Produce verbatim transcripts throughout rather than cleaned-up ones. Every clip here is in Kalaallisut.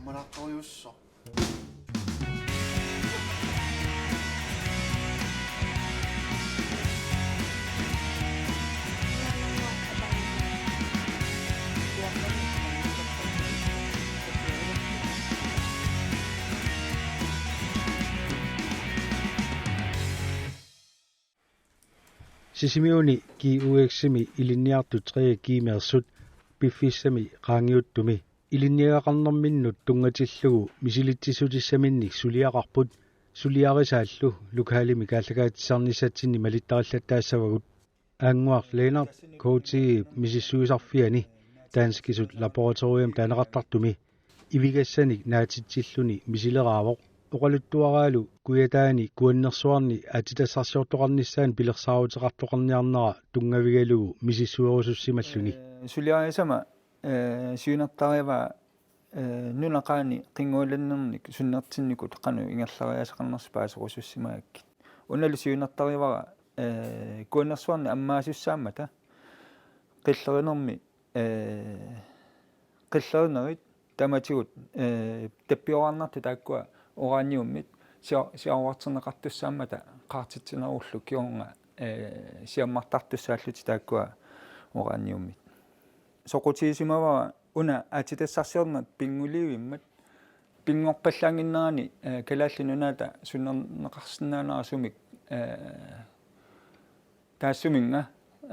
Manartorujussuaq. Sisimiuni G U X-imi ilinniartut tre G-meersut piffissami qaangiuttumi ilinniagaqarnerminnut tunngatillugu misilitsissutissaminnik suliaqarput, suliarisaallu lokalimi kaallakaatisarnissatsinni malittarillattaassavagut. Aannguaq Lennert K T-p misissuisarfiani danskisut laboratoriamik taaneqartartumi ivigassanik naatitsilluni misileraavoq. Oqaluttuaraalu Kujataani Kuannersuarni aatsitassarsiortoqarnissaanut pilersaaruteqartoqarniarnera tunngavigalugu misissuerusussimalluni. Suliarisama, eh, siunertarivaa, eh, nunaqaani qinngualannernik sunnertinnikut qanoq ingerlariaaseqarnersoq paaserusussimagakkit. Unalu siunertarivara, eh, Kuannersuarni ammaassaammata qillerinermi, eh, qillerinerit tamatigut, eh, tappioraarnartut taakkua uraniummit sia-, siaruarterneqartussaammata qaartitsinerullu kingorna, eh, siammartartussaallutik taakkua uraniummit. Soqutigisimavara una aatsitassarsiorneq pinngulivimmat pinngorpallaannginnerani, eh, Kalaallit Nunaata sunnerneqarsinnaanera sumik, eh, taassuminnga,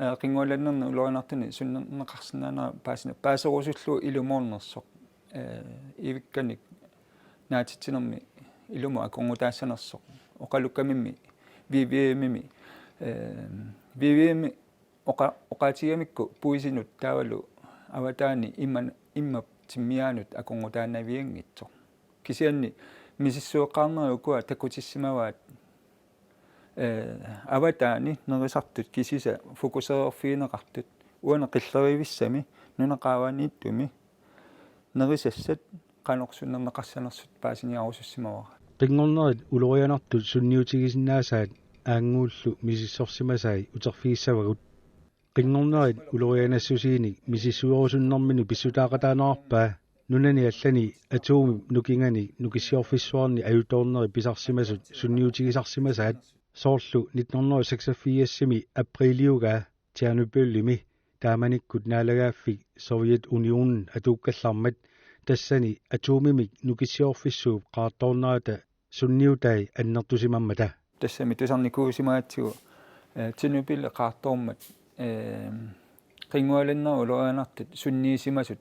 eh, qinngualannerni ulorianartuni sunnerneqarsinnaanera paasina-, paaserusullugu ilumoornersoq, eh, ivikkanik naatitsinermi ilumut akornutaassanersoq, oqalukkamimmi V V M-imi, eh, V V M oqa-, oqaatigigamikku puisinut taavalu avataani imma-, immap timmiaanut akornutaanavianngitsoq. Kisianni misissueqqaarnerit ukua takutissimavaat, eh, avataani nerisartut kisisa fokuseerfigineqartut uani qillerivissami nunaqaavaniittumi nerisassat qanoq sunnerneqassanersut paasiniarusussimavara. Qinngornerit ulorianartut sunniutigisinnaasaat Aannguullu misissorsimasai uterfigissavagut. Qinngornerit ulorianassusiinik misissuerusunnerminut pissutaaqataanerarpaa nunani allani atomip nukinganik nukissiorfissuarni ajutoornerit pisarsimasut sunniutigisarsimasaat, soorlu nitten hundrede og seksogfirsimi apriiliugaa Tjernobylimi taamanikkut naalagaaffik Sovjetunionen atuukkallarmat tassani atomimik nukissiorfissuup qaartoornerata sunniutai annertusimammata. Tassami tusarnikuusimagatsigu, eh, Tjernobyli qaartoormat, eh, qinngualannerit ulorianartut sunniisimasut,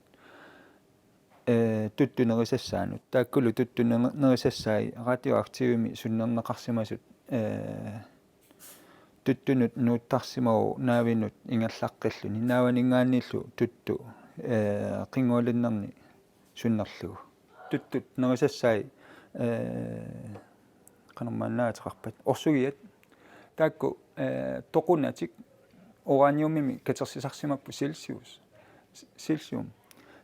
eh, tuttut nerisassaannut. Taakkulu tuttut ner-, nerisassai radioaktivimik sunnerneqarsimasut, eh, tuttunut nuuttarsimavoq naavinut ingerlaqqilluni. Naavaninngaanniillu tuttu, eh, qinngualannerni sunnerlugu. Tuttut nerisassai, eh, qanormaannaateqarpat. Orsugiat. Taakku, eh, toqunatik uraniumimik katersisarsimapput cesium. Cesium.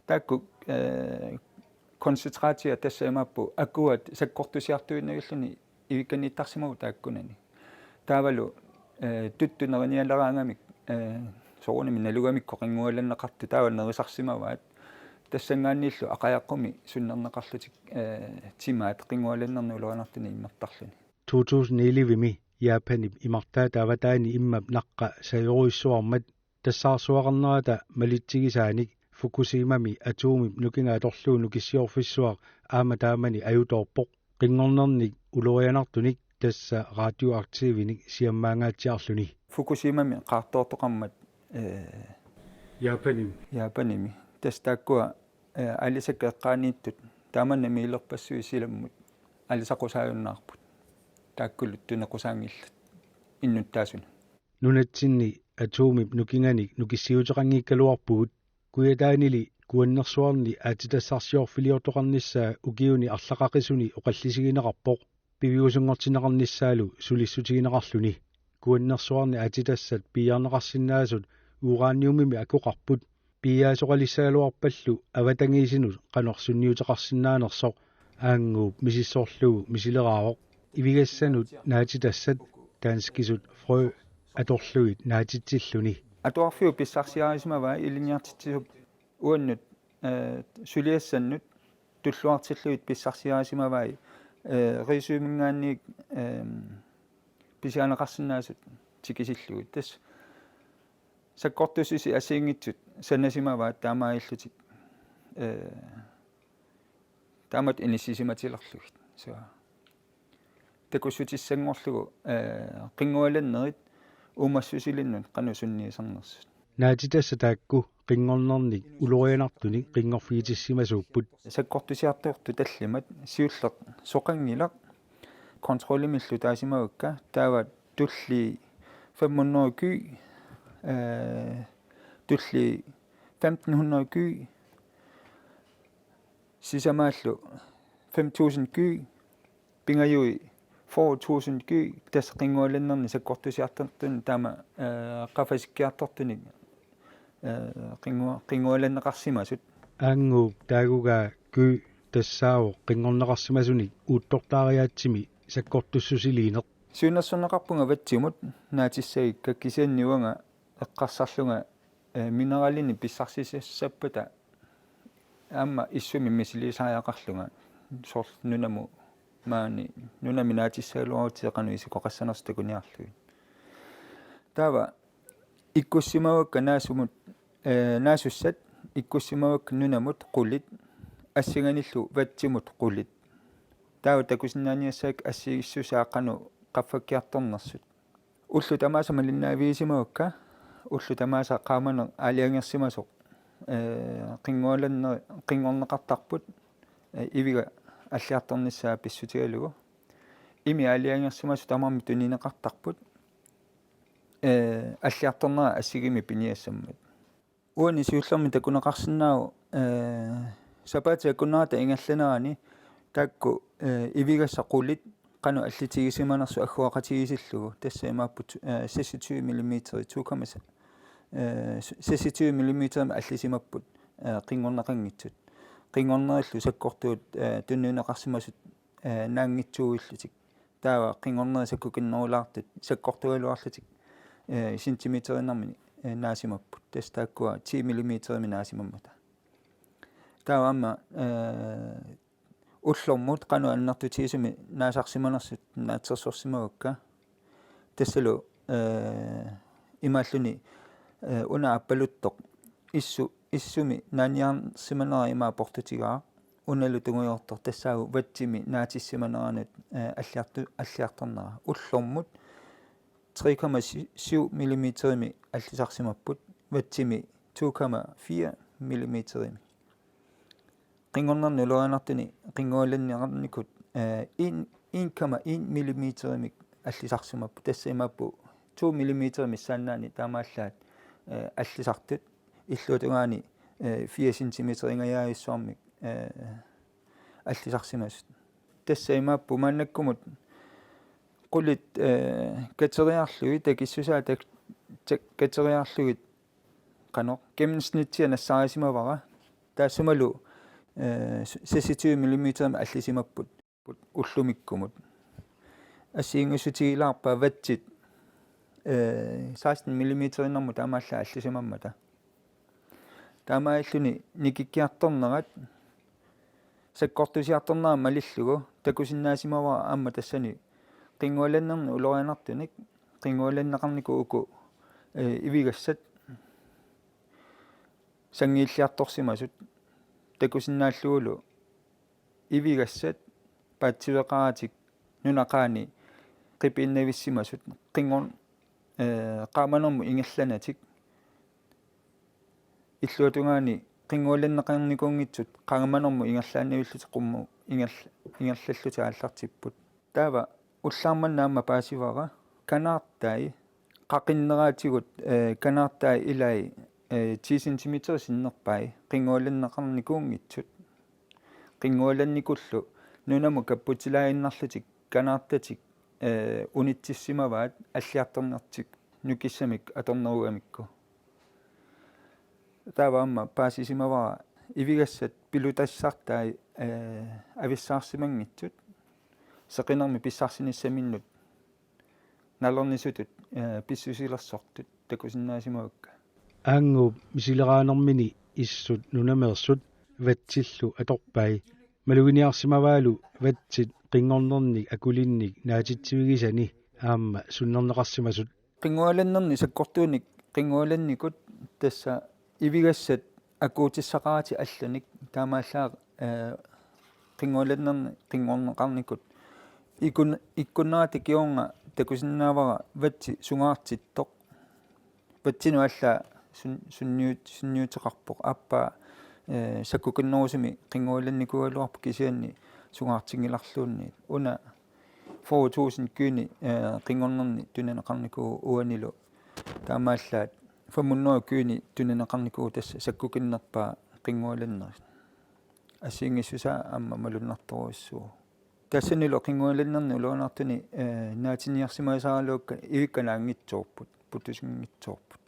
Taakku, eh, koncentratia tassa imaappoq akuat sakkortusiartuinnagilluni ivikkanniittarsimavoq taakkunani. Taavalu, eh, tuttut nerinialeraangamik, eh, soorunami nalugamikku qinngualanneqartut taava nerisarsimavaat. Tassanngaanniillu aqajaqqumi sunnerneqarlutik, eh, timaat qinngualannerni ulorianartuni immertarluni. To tusind ellevemi Japanip imartaata avataani immap naqqa sajorujussuarmat tassaarsuaqarnerata malitsigisaanik Fukushimami atomip nukinga atorlugu nukissiorfissuaq aamma taamani ajutoorpoq. Qinngornernik ulorianartunik tassa radioaktivinik siammaangaatsiarluni. Fukushimami qaartoortoqarmat, eh, Japanimi. Japanimi. Tassa taakkua, eh, aalisakkat eqqaaniittut taamani miilerpassuit silammut aalisaqusaajunnaarput. Taakkulu tunequsaanngillat innuttaasunut. Nunatsinni atomip nukinganik nukissiuteqanngikkaluarpugut. Kujataanili Kuannersuarni aatsitassarsiorfiliortoqarnissaa ukiuni arlaqaqisuni oqallisigineqarpoq, piviusunngortinneqarnissaalu sulissutigineqarluni. Kuannersuarni aatsitassat piiarneqarsinnaasut uraniumimik akoqarput, piiaasoqalissagaluarpallu avatangiisinut qanoq sunniuteqarsinnaanersoq Aannguup misissorlugu misileraavoq. Ivigassanut naatitassat danskisut frø atorlugit naatitsilluni. Atuarfiup pissarsiarisimavaa ilinniartitsisup uannut, eh, suliassannut Tulluartillugit pissarsiarisimavai, eh, Risøminngaanniit, eh, pisiarineqarsinnaasut tikisillugit. Tassa sakkortussuseq assigiinngitsut sanasimavaat taamaalillutik, eh, taamatut inissisimatilerlugit. Så takussutissanngorlugu, eh, qinngualannerit uumassusilinnut qanoq sunniisarnersut. Naatitassat taakku qinngornernik ulorianartunik qinngorfigitissimasuupput. Sakkortusiartortut tallimat siulleq soqanngilaq, kontrollimillu taasimavakka, taava tullii fem hundrede ky, eh, tullii femten hundrede ky, sisamaallu fem tusind ky, pingajui fyrre tusind ky, tassa qinngualannernik sakkortusiartortunik taama, eh, qaffasikkiartortunik, eh, qinngua-, qinngualanneqarsimasut. Aannguup taagugaa ky tassaavoq qinngorneqarsimasunik uuttortaariaatsimi sakkortussusiliineq. Siunnersorneqarpunga vatsimut naatissagikka, kisianni uanga eqqarsarlunga, eh, mineralinik pissarsisassappata aamma issumik misiliisariaqarlunga, soorlu nunamut maani, nunami naatissagaluarutsigu qanoq isikoqassanersoq takuniarlugit. Taava ikkussimavakka naasumut, eh, naasussat ikkussimavakka nunamut qulit, assinganillu vatsimut qulit. Taava takusinnaaniassagakka assigissusaa qanoq qaffakkiartornersut. Ullut tamaasa malinnaavigisimavakka, ullut tamaasa qaamaneq aalajangersimasoq, eh, qinngualanne-, qinngorneqartarput, eh, iviga alliartornissaa pissutigalugu. Imi aalajangersimasoq tamarmik tunineqartarput, eh, alliartornera assigiimmik piniassammat. Uani siullermi takuneqarsinnaavoq, eh, sapaatip akunnerata ingerlanerani taakku, eh, ivigassat qulit qanoq allitigisimanersut agguaqatigiissillugu. Tassa imaapput, eh, seksogtyve millimeter, to komma, eh, seksogtyve millimeterimik allisimapput, eh, qinngorneqanngitsut. Qinngornerillu sakkortuut, eh, tunniunneqarsimasut, eh, naanngitsuuillutik. Taava qinngornerit sakkukinnerulaartut sakkortugaluarlutik, eh, centimeteriinnarmik, eh, naasimapput. Tassa taakkua ti millimeterimik naasimammata. Taava aamma, eh, ullormut qanoq annertutigisumik naasarsimanersut naatsorsorsimavakka. Tassalu, eh, imaalluni, eh, una aappaluttoq issu-, issumi naaniarsimanera ima portutigaaq, unalu tungujortoq tassaavoq vatsimi naatissimaneranut, eh, alliartu-, alliartornera. Ullormut tre komma syv millimeterimik allisarsimapput, vatsimi to komma fire millimeterimik. Qinngornernik ulorianartunik qinngualanneqarnikut, eh, en, en komma en millimeterimik allisarsimapput. Tassa imaappoq to millimeterit missaannaanni taamaallaat, eh, allisartut, illuatungaani, eh, fire centimeteringajaavissuarmik, eh, allisarsimasut. Tassa imaappoq maannakkumut qulit, eh, kateriarlugit, takissusaa tak-, tak-, kateriarlugit qanoq gennemsnittia nassaarisimavara. Taassumalu, eh, seksogtyve millimeterimik allisimapput ullumikkumut. Assigiinngissutigilaarpaa vatsit, eh, seksten millimeteriinnarmut taamaallaat allisimammata. Taamaalilluni nikikkiartornerat sakkortusiartornerat malillugu takusinnaasimavara aamma tassani qinngualannernik ulorianartunik, qinngualanneqarnikut uku, eh, ivigassat sanngiilliartorsimasut, takusinnaallugulu ivigassat paatsiveqaratik nunaqaani qipiinnavissimasut, qinngor-, eh, qaamanermut ingerlanatik, illuatungaani qinngualanneqarnikuunngitsut qaamanermut ingerlaannavillutik qummut ingerl-, ingerlallutik aallartipput. Taava ullaaq manna aamma paasivara kanaartai, qaqinneratigut, eh, kanaartai ilai, eh, ti centimeter sinnerpai qinngualanneqarnikuunngitsut. Qinngualannikullu nunamut kapputilaaginnarlutik kanaartatik, eh, unitsissimavaat alliartornertik nukissamik atornerugamikku. Taava aamma paasisimavara ivigassat pilutassartai, eh, avissaarsimanngitsut seqinermik pissarsiniassaminnut nalornisutut, eh, pissusilersortut takusinnaasimavakka. Aannguup misileraanermini issut nunameersut vatsillu atorpai. Maluginiarsimavaalu vatsit qinngornernik akulinnik naatitsivigisani aamma sunnerneqarsimasut. Qinngualannerni sakkortuunik qinngualannikut tassa ivigassat akuutissaqaratik allanik taamaallaat, eh, qinngualannerni qinngorneqarnikut. Ikkun-, ikkunnerata kingorna takusinnaavara vatsi sungaartittoq. Vatsinut allaat sun-, sunniut-, sunniuteqarpoq. Aappaa, eh, sakkukinnerusumik qinngualannikuugaluarpoq kisianni sungaartinngilarluunniit. Una fyrre tusind kyni, eh, qinngornerni tunineqarnikuuvoq uanilu. Taamaallaat fem hundrede kyni tunineqarnikuuvoq tassa sakkukinnerpaaq qinngualannerit. Assigiinngissusaa aamma malunnartorujussuuvoq. Tassanilu qinngualannerni ulorianartuni, eh, naatiniarsimasaraluakka ivikka naanngitsoorput, putusinngitsoorput.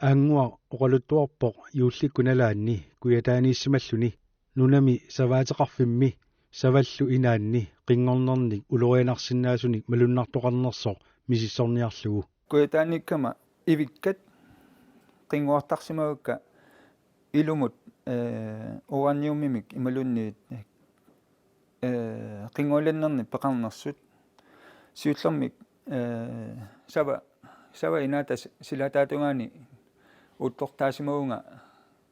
Annguaq oqaluttuarpoq juullikkut nalaanni kujataaniissimalluni nunami savaateqarfimmi savallu inaanni qinngornernik ulorianarsinnaasunik malunnartoqarnersoq misissorniarlugu. Kujataaniikkama ivikkat qinnguartarsimavakka ilumut, eh, uraniumimik imaluunniit, eh, qinngualannernik peqarnersut. Siullermik, eh, sava, sava inaata s-, silataatungaani uuttortaasimavunga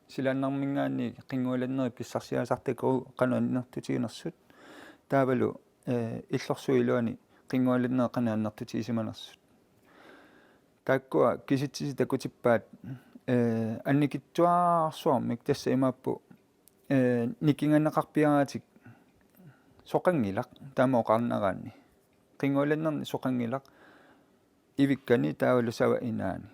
silaannarminngaanniit qinngualannerit pissarsiarisartakkagut qanoq annertutiginersut. Taavalu, eh, illorsuup iluani qinngualannerit qanoq annertutigisimanersut. Taakkua kisitsisit takutippaat, eh, annikitsuararsuarmik tassa imaappoq, eh, nikinganeqarpiaratik soqanngilaq taama oqarneraanni. Qinngualannerni soqanngilaq ivikkani taavalu sava inaani.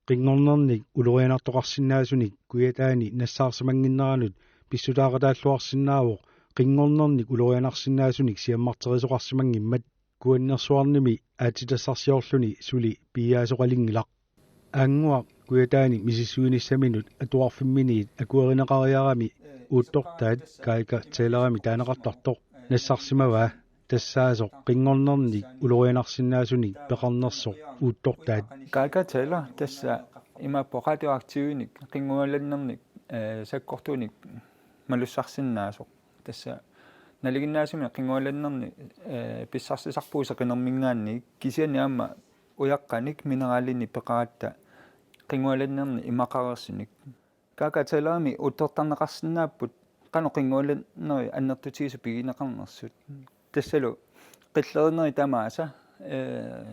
Qinngornernik ulorianartoqarsinnaasunik kujataani nassaarsimannginneranut pissutaaqataalluarsinnaavoq qinngornernik ulorianarsinnaasunik siammarterisoqarsimanngimmat. Kuannersuarnimi aatsitassarsiorluni suli piiaasoqalinngilaq. Annguaq kujataani misissuinissaminut atuarfimminiit akuerineqariarami uuttortaat Kaika Tælerimik taaneqartartoq nassarsimavaa, tassaasoq qinngornernik ulorianarsinnaasunik peqarnersoq uuttortaat. Kaika Tæler tassa imaappoq radioaktivinik qinngualannernik, eh, sakkortuunik malussarsinnaasoq. Tassa nalinginnaasumik qinngualannerni, eh, pissarsisarpugut seqinerminngaanniit kisianni aamma ujaqqanik mineralinik peqaratta qinngualannerni imaqareersunik. Kaika Tælerimik uuttortarneqarsinnaapput qanoq qinngualannerit annertutigisut pigineqarnersut. Tassalu qillerinerit tamaasa, eh,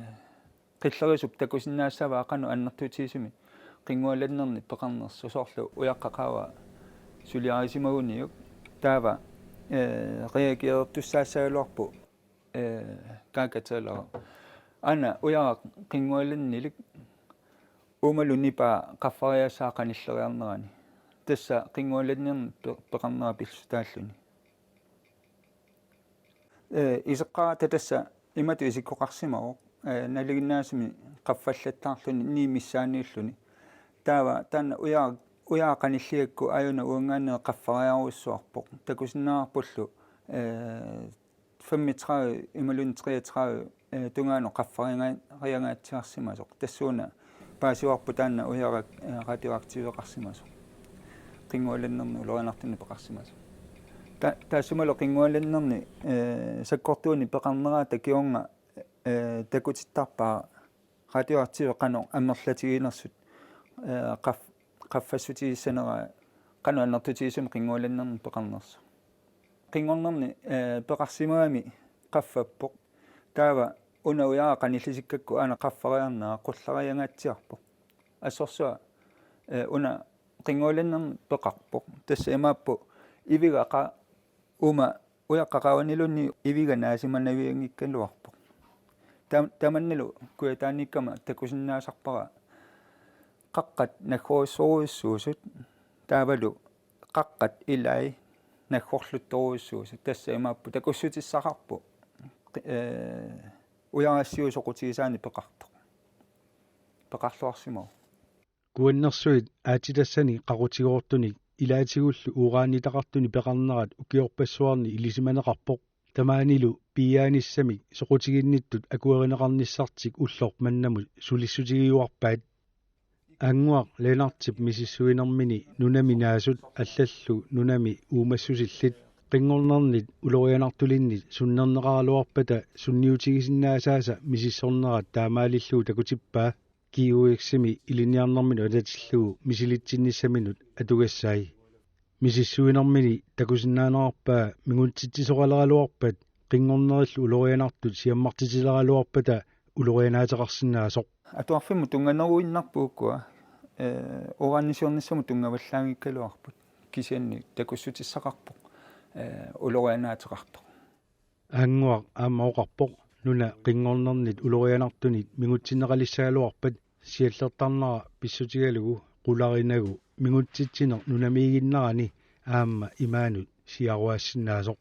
qillerisup takusinnaassavaa qanoq annertutigisumik qinngualannernik peqarnersoq, soorlu ujaqqaq qaava suliarisimaguniuk taava, eh, reagerertussaassagaluarpoq, eh, Kaika Tæler. Aana ujaraq qinngualannilik uumalu nipaa qaffariassaaq qanilleriarnerani. Tassa qinngualannernik pe-, peqarnera pissutaalluni. Eh, iseqqaaratta tassa imatut isikkoqarsimavoq, eh, nalinginnaasumik qaffallattaarluni ni missaaniilluni. Taava taanna uja-, ujaraq qanilligakku aajuna uanngaanniit qaffariarujussuarpoq. Takusinnaavarpullu, eh, femogtredive imaluunniit treogtredive, eh, tungaanut qaffarianga-, -riangaatsiarsimasoq. Tassuuna paasivarput taanna ujaraq, eh, radioaktiveqarsimasoq. Qinngualannerni ulorianartunik peqarsimasoq. Ta-, taassumalu qinngualannerni, eh, sakkortuunik peqarnerata kingorna, eh, takutittarpara radioaktivi qanoq amerlatiginersut, eh, qaf-, qaffassutigissagara qanoq annertutigisumik qinngualannernik peqarnersoq. Qinngornerni, eh, peqarsimagami qaffappoq. Taava una ujaraq qanillisikkakku aana qaffariarnera qullariangaatsiarpoq. Assorsuaq, eh, una qinngualannernik peqarpoq. Tassa imaappoq iviga qa-, uuma ujaqqap qaavaniluunniit iviga naasimanavianngikkaluarpoq. Tam-, tamannalu kujataaniikkama takusinnaasarpara qaqqat naggorujussuusut taavalu qaqqat ilai naggorluttorujussuusut. Tassa imaappoq takussutissaqarpoq, eh, ujarassiuut soqutigisaanik peqartoq. Peqarluarsimavoq. Kuannersuit aatsitassanik qaqutigoortunik ilaatigullu uranitaqartunik peqarnerat ukiorpassuarni ilisimaneqarpoq. Tamaanilu piiaanissamik soqutiginnittut akuerineqarnissartik ulloq mannamut sulissutigiuarpaat. Annguaq Lennartip misissuinermini nunami naasut allallu nunami uumassusillit Qinngornernit ulorianartulinnit sunnerneqaraluarpata sunniutigisinnaasaasa misissornerat taamaalillugu takutippaa G U X-imi ilinniarnerminut atatillugu misilitsinnissaminut atugassai. Misissuinermini takusinnaanerarpaa mingutsitsisoqaleraluarpat qinngornerillu ulorianartut siammartitileraluarpata ulorianaateqarsinnaasoq. Atuarfimmut tunnganeruinnarput ukua, ee, uranisiornissamut tunngavallaanngikkaluarput. Kisianni takussutissaqarpoq, ee, ulorianaateqartoq. Annguaq aamma oqarpoq nuna qinngornernit ulorianartunit mingutsinneqalissagaluarpat siallertarnera pissutigalugu qularinagu mingutsitsineq nunamiiginnarani aamma imaanut siaruaassinnaasoq.